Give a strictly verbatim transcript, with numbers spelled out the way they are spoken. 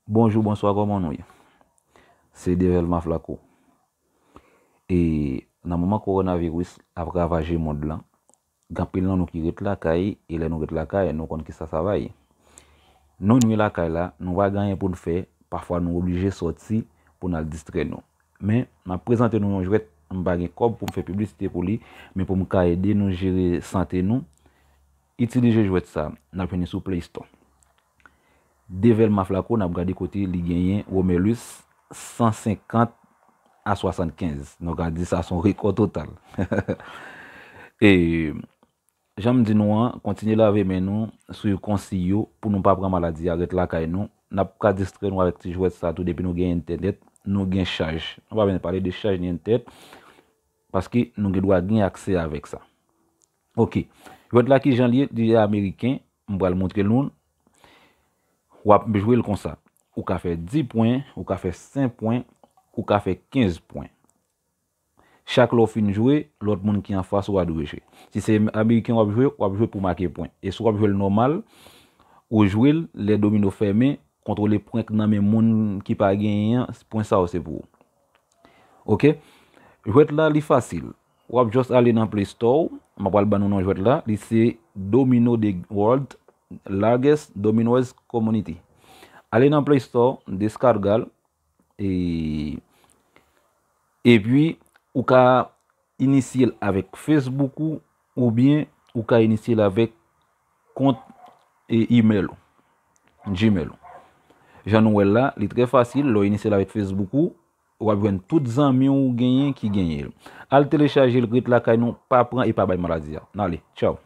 Bonjou, bonswa, kòman nou ye? Se Develma Flaco. E nan moman kowonaviris ap ravaje mond lan, gen anpil nan nou ki ret lakay, e lè nou ret lakay, nou konn kisa sa bay. Nou nwi lakay la, nou pa gen anyen pou n fè, pafwa nou oblije sòti pou n al distrè nou. Men, m ap prezante nou yon jwèt, m pa gen kòb pou m fè piblisite pou li, men pou m ka ede nou jere sante nou, itilize jwèt sa, n ap jwenn li sou Play Store. Develma Flaco, n ap gade kote li genyen Romulus san senkant a swasannkenz. Nou ka di sa se yon rekò total. E jan m di nou an, kontinye lave men nou, swiv konsiy yo pou nou pa pran maladi a, ret lakay nou. N ap ka distrè nou avèk ti jwèt sa tou depi nou gen entènèt, nou gen chaj. Nou pa vin pale de chaj ni entènèt, paske nou gen dwa gen aksè avèk sa. Ok. Jwèt la ki jan l ye, li ameriken, m pral montre nou. W ap jwe l konsa. Ou ka fè dis pwen, ou ka fè senk pwen, ou ka fè kenz pwen. Chak lè w fin jwe, lòt moun ki anfas ou a dwe jwe. Si se ameriken w ap jwe, w ap jwe pou make pwen. E si w ap jwe l nòmal, ou jwe l lè domino fèmen, kontwole pwen k nan men moun ki pa genyen an, pwen sa yo se pou ou. Ok? Jwèt la, li fasil. W ap just ale nan Play Store, m ap pral ban nou non jwèt la, li se Domino, the world largest dominoes community. Ale nan Play Store, deskarga l, e, epi ou ka inisye l avèk Facebook ou, oubyen ou ka inisye l avèk kont e email ou, Gmail ou. Jan nou wè l la, li trè fasil, lè w inisye l avèk Facebook ou, w ap jwenn tout zanmi w genyen ki genyen l. Al telechaje l, ret lakay nou, pa pran e pa bay maladi a. N ale, tchaw.